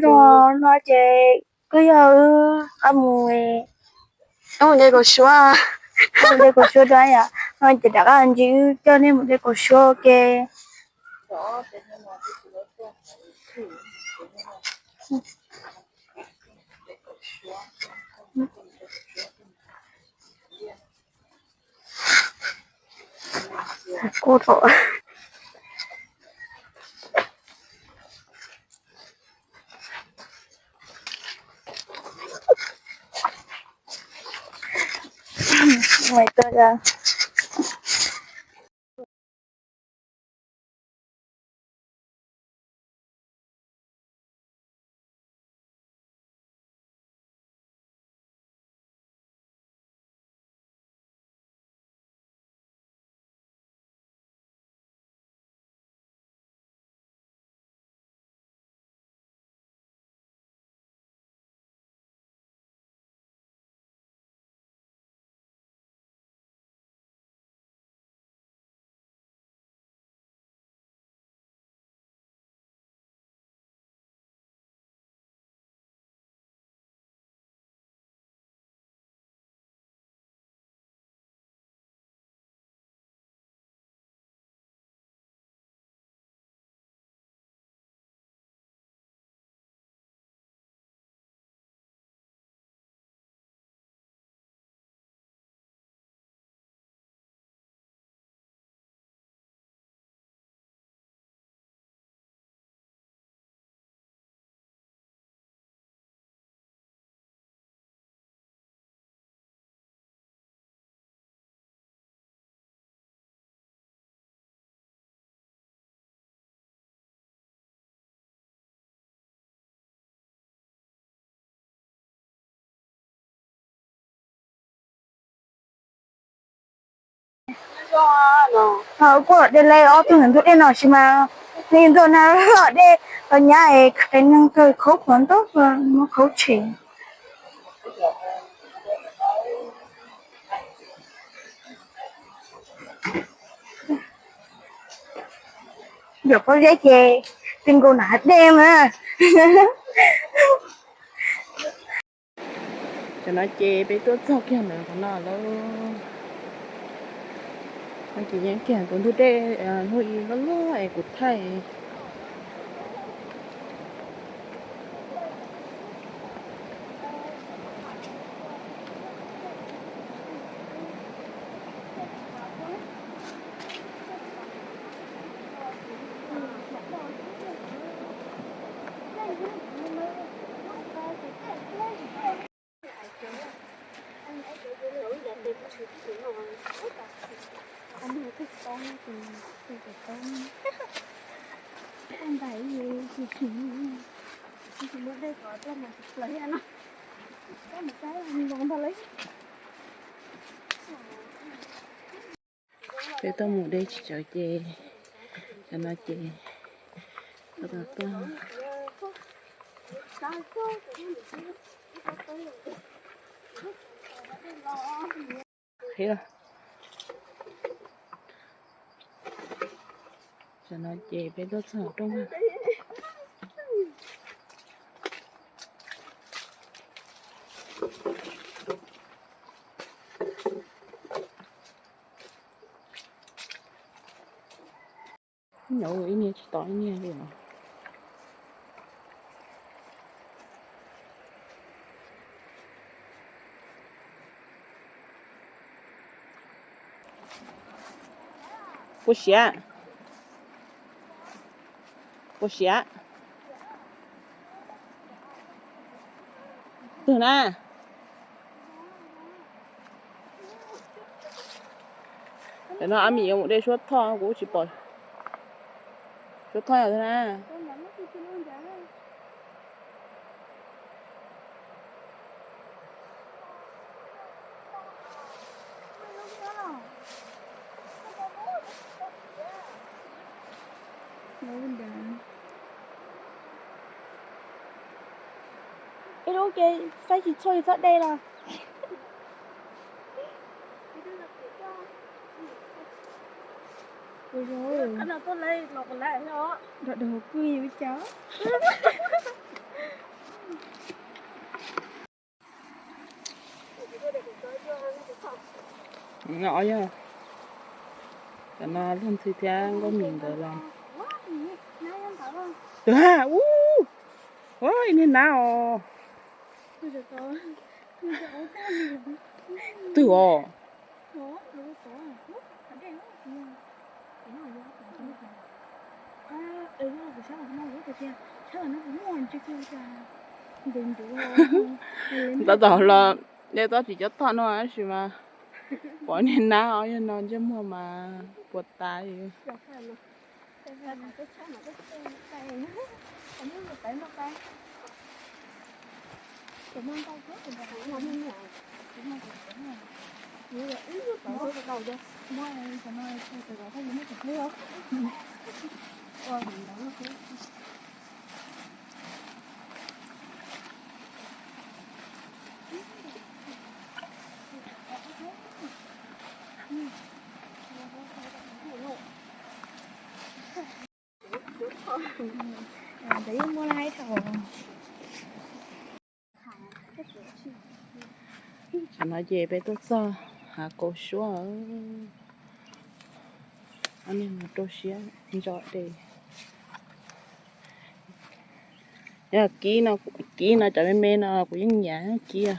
Zoo no ces koj yog wb qab mus, wb mus de kaum suab, de kaum suab rau yom. No ces rov qab ntsis wb coj nej mus de kaum suab ua ke. Ho kuj de lawm ob tug ntawm ntug dej no sis mas, nej ntuj na, dej los nyab es qee neeg kawg khaub khuav ntau, muab khaub tshem. Yog pob zeb ces tij nkaus nram hav dej mas. Tam no ces peb tuaj txog kiag ntawm qhov no lawm. No ces yeej kiag tus ntug dej hnub ib loj loj es kuv thaij. Peb tuaj mus de tsis tsawg ces, cov no ces, cov no ces peb tuaj txog rooj. Nyob ib niag tsis tau ib niag li os. Puas siav? Puas siav? Twg na? Tam no Ab Mim yuav mus de suab thoj kuv tsis pom. Suab thoj yog twg na? Ib lub ces saib tsis txhua li txhob de los. Ua zoo, dog dag hauv pwj li cas. Yog, cov no luag ntxhi thiab nkauj mis ntawd los. Tus ha, ub, ua ib niag nab os. Twg os? Tab tom los de tsob tsis cov toj no tab sis mas pom niag nab os, yog no ntsej muag mas puas tas. Tam no ces peb tuaj txog hav kaus suab, ob niag mus rau siab ntso de. Yog kib no, kib no cov me me no kuv yeej nyiam kib.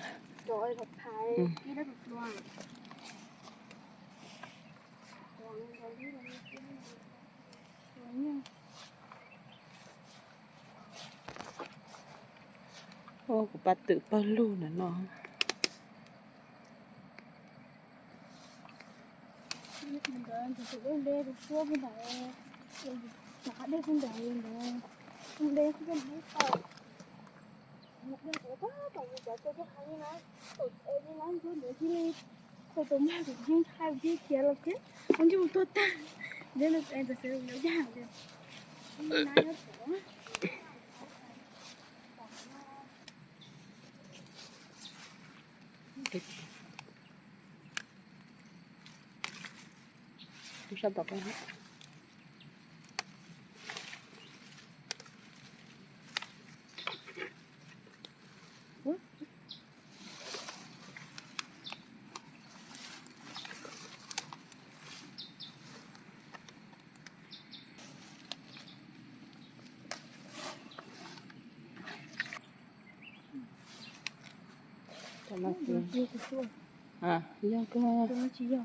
Kuv paj twm pawg lug ntawm no. Sab tom. Yog tus tom koj tsis yog.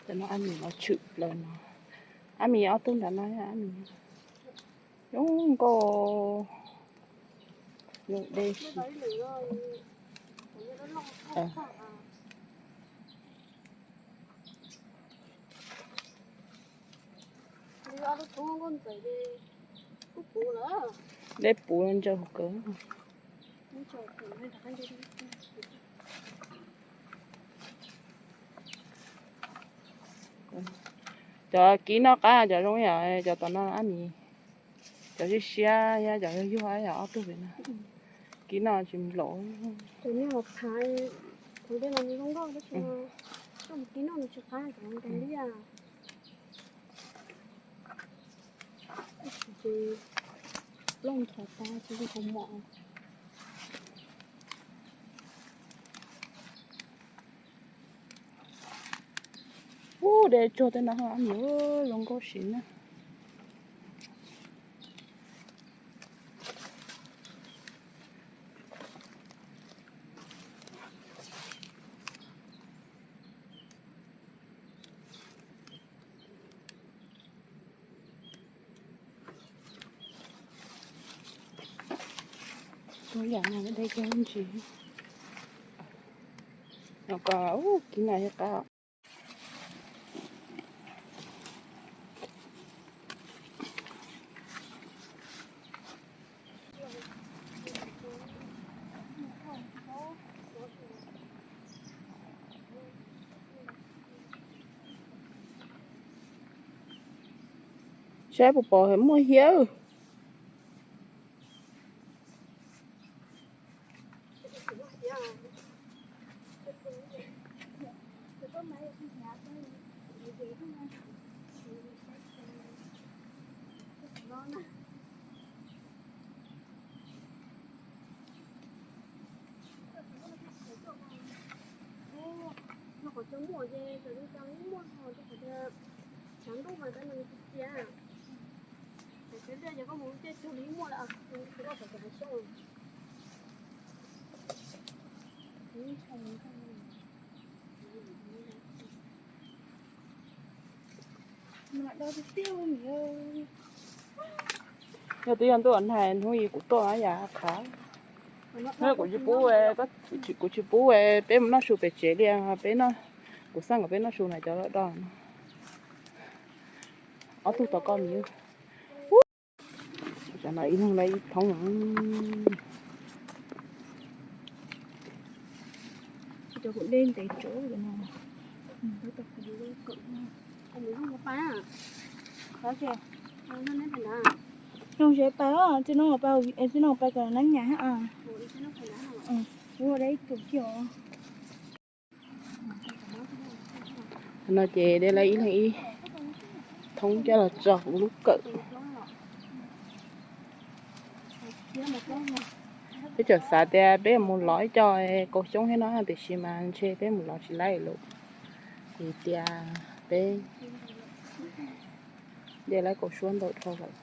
Cov no Ab Mis los tshwm plaws no. Ab Mis ob tug nrad no, Ab Mis zoo nkauj, zoo deb si. Dej puv ntsaws kawg. Cov kib noj qab cov zoo yom, cov tom no Ab Mis. Cov siab siab thiab cov yuag yuag yom, ob tug pem no. Kib no tsis nplaum. Loj nthav tas tsis zoo mom. Ub, de tsuag tej no, Ab Mis, zoo nkauj siv na. Tus yam no de cog ntsis. No ko, ub, kib no thiab qab. Saib puas pom muaj hiab. Qhov cov muaj ces tawm li cas muaj ho, rau qhov tias tshav ntuj mas cov no cia. Thaum tsis liaj ces koj mus ua ntej tug li muaj lawm, tus loj thaum tsis hav xyoob. Yog twb yog ntuj nag hnub yus kuv tuaj yam qhav. Hnub kuv tsis pub, kuv tsis pub peb mus noj su pem tsev li, peb, kuv xaj kom peb noj su na cov loj do no. Ob tug tom koj miv. Cov no ib leeg ib thoob. Cov kuv dej ntev tsuav no. Zoo tsis pais, txiv no pais, txiv no pais kom nab nyas. Kuv ua dab ib tug kiag. No ces de lawv ib leeg ib thoob coj los tso kuv lub kawm. Peb tseem xav tias peb mus lov ib co kaus xyoob thiab no tiam sis mas ntshe peb mus lov tsis laib lawm, vim tias peb de lawv kaus suab ntau dhau lawm.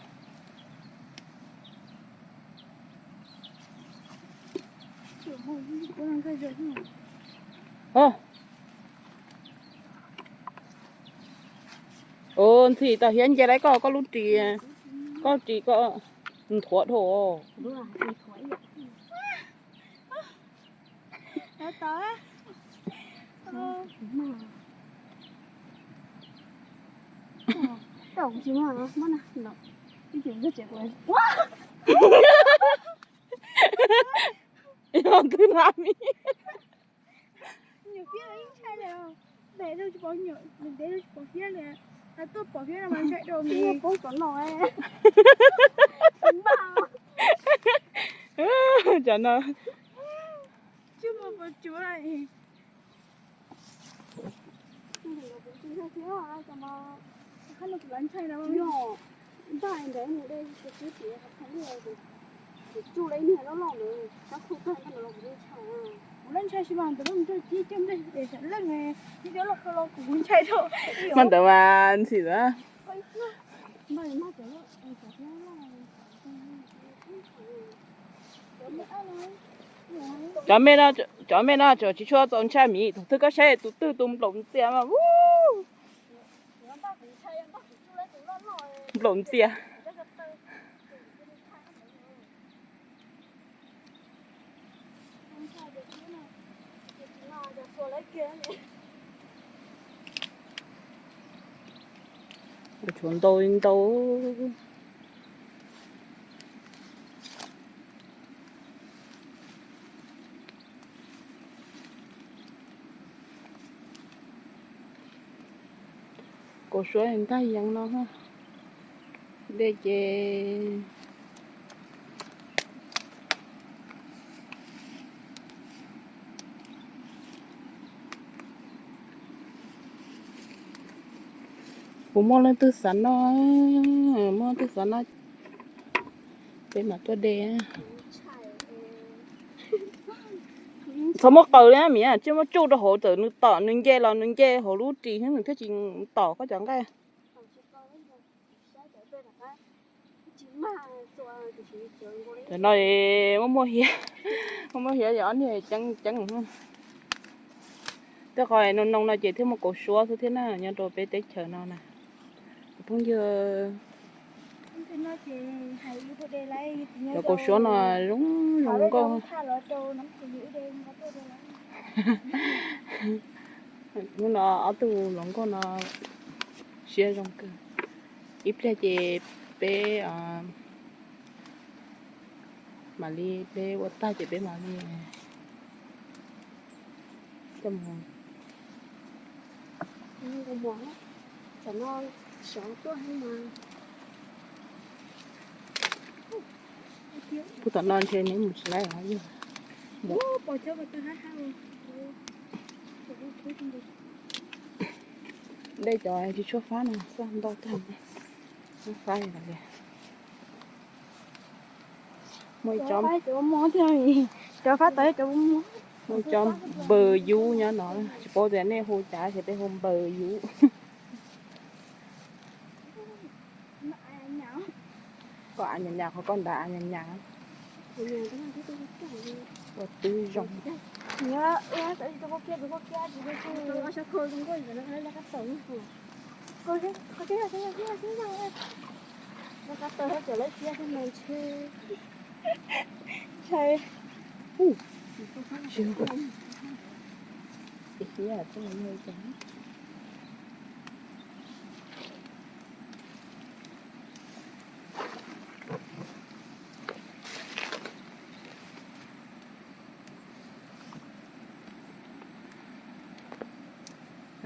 Ntxhi tau hiab nce lawv koj, koj lub ris, koj ris koj nthuav dhau. Yog twg na mi? Nyuam fiab los yeej ntshai li, ntev lawm tsis pom nyuam, ntev lawm tsis pom fiab li. Tuaj pom fiab no mas ntshai rau mi. Cov no tsis muaj pov tsuav li. Mas ntawd mas ntxhi a. Cov me no, cov me no tseem tsis tshua txaus ntshai miv, thaum twg koj saib tus twg tus nplaum ntxias mas nplaum ntxias. Tshuav ntau li ntau. Kaus suab ntag yeev no, dej ces puas muaj leej twg xav noj, muaj leej twg xav noj peb mam tuaj de. Txhob muab qaws li miv, tsis muab tsuj rau hauv, txawm nws tom nws nce los nws nce hauv lub ris nws thiaj tsis tom koj cov nqaij. Cov no muaj muaj hiav, muaj muaj hiav yog ob niag ceeb ceeb. Tej qhov noo noo no ces thiaj muaj kaus suab xwb thiab na, nyob rau peb teb chaws no na. Phooj ywg, cov kaus suab no zoo zoo nkauj. Hnub no ob tug hluas nkauj no siab zoo kawg. Ib pliag ces peb mam li, peb ua tag ces peb mam li coj mus. Tam no sov tuaj heev mas. Puag tom no ntshe neb mus tsis laib os yog. Dej cov tsis tshuav fab no xwb ntau tag. Fab li. Muaj ib co, muaj ib co npaws yub nyob no, tsis paub tias nej hu cas, ces peb hu npaws yub. Koj av nyas nyas, qhov koj nrad av nyas nyas. Ua twb zoo.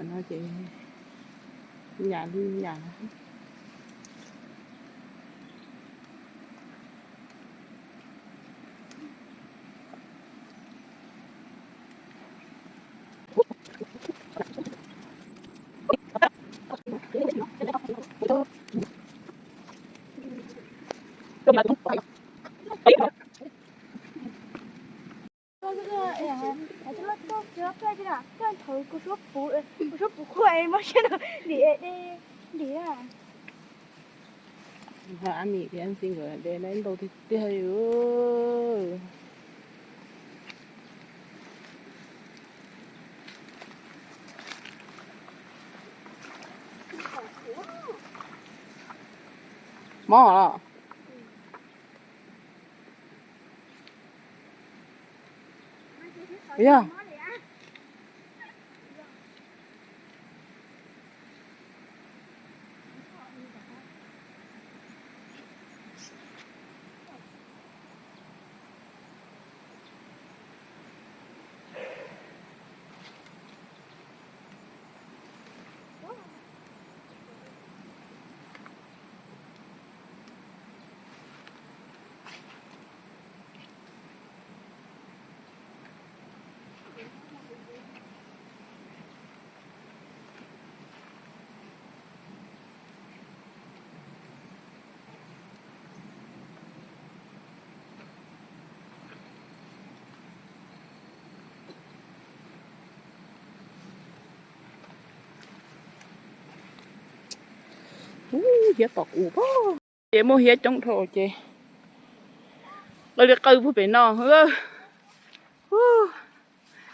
No ces nyas li nyas. Ab Mim thiab Ntxi nkawd de ntau tiag tiag li. Mob los? Yog. Hiav tom kuv pob. Ces muaj hiav coob dhau ces qw li qw puag pem no.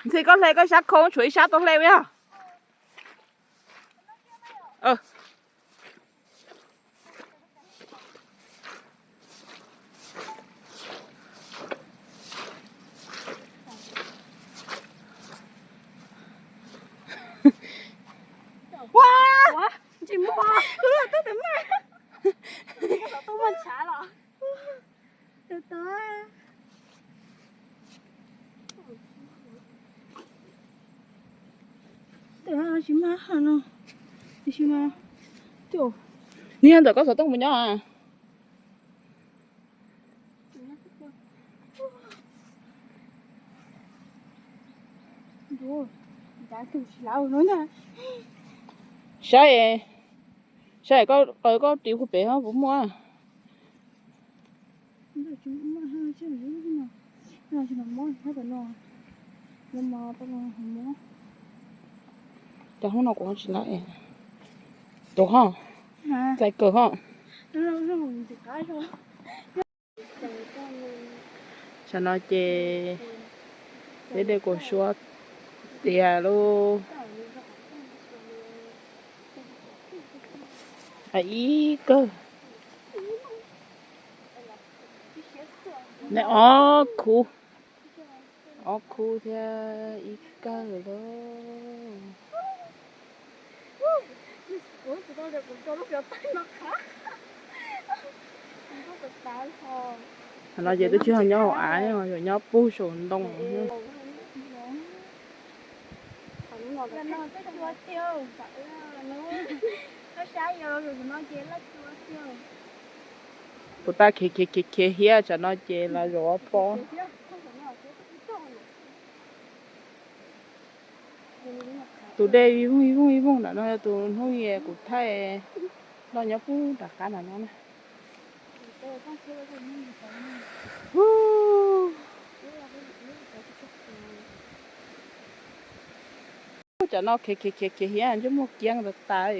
Ntxhi koj hle koj sab khoob tshuav ib sab tau hle yog. Ua, tsis muaj, tub twb mag, tub mag ntshav los. Tsis mag no, tsis mag. Niag ntawm koj xov tooj puas nyob? Saib, saib koj, koj ris puag pem puas muaj. Cas hnub no kuv tsis lawm. Tus ho txais kawg ho. Tsam no ces peb de kuv suab tiag lauj. Ib kawg. Neb ob khub, ob khub thiab ib kawg lauj. Thaum no ces twb tsis yog nyob hauv av, yuav nyob puag saum ntoo. Kuv tab khiav khiav khiav khiav hiab tsam no ces los zaum pob. Tus dej ib voog ib voog ib voog nram no yog tus hnub kuv thaij loj nyob pub nram qab nram no na. Tsam no khiav khiav khiav khiav hiab ntsej muag kiab tas tas.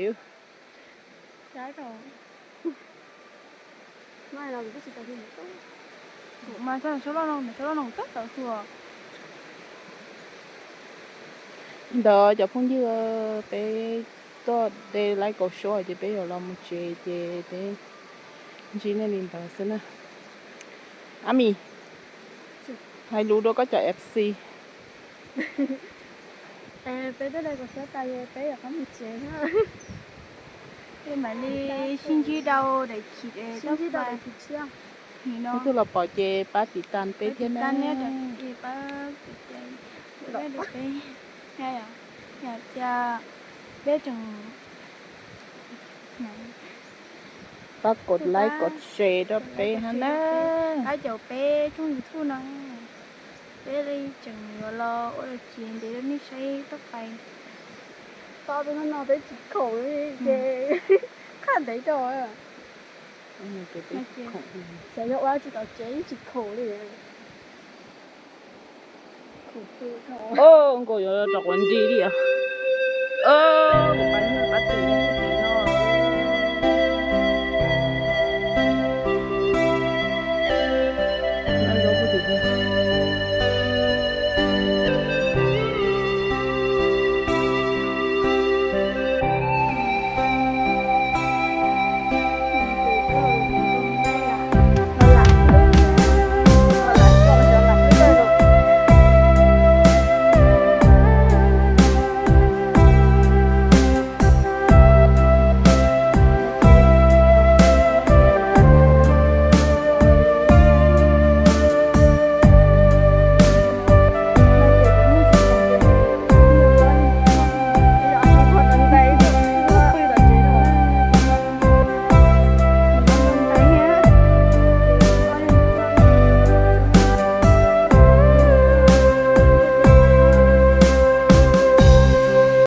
Ntawd cov phooj ywg, peb tuaj de laib kaum suab ces peb yuav los mus tsev ces peb ntsib nej li ntawd xwb na. Ami, hais lus dua koj cov F C. Peb tuaj de kaum suab tas peb yuav qab mus tsev na. Peb mam li sib ntsib dua daim khiv, sib ntsib dua daim khiv tshiab. Ib tug los pom ces pab tiv tas peb thiab na. Peb, yog tias peb tseem pab kov like kov share rau peb hab na. Pab caum peb tshooj YouTube no, peb li tseem yuav los ua dab tsi ntev rau nej saib tau pais. Tau peb no no peb tsis khoom li ces qhaj ntev rau. Xyov yog ua tsis tau tsev tsis khoom li. Nkaus yuav rau quav nti li os. Pab nyuag pab twm.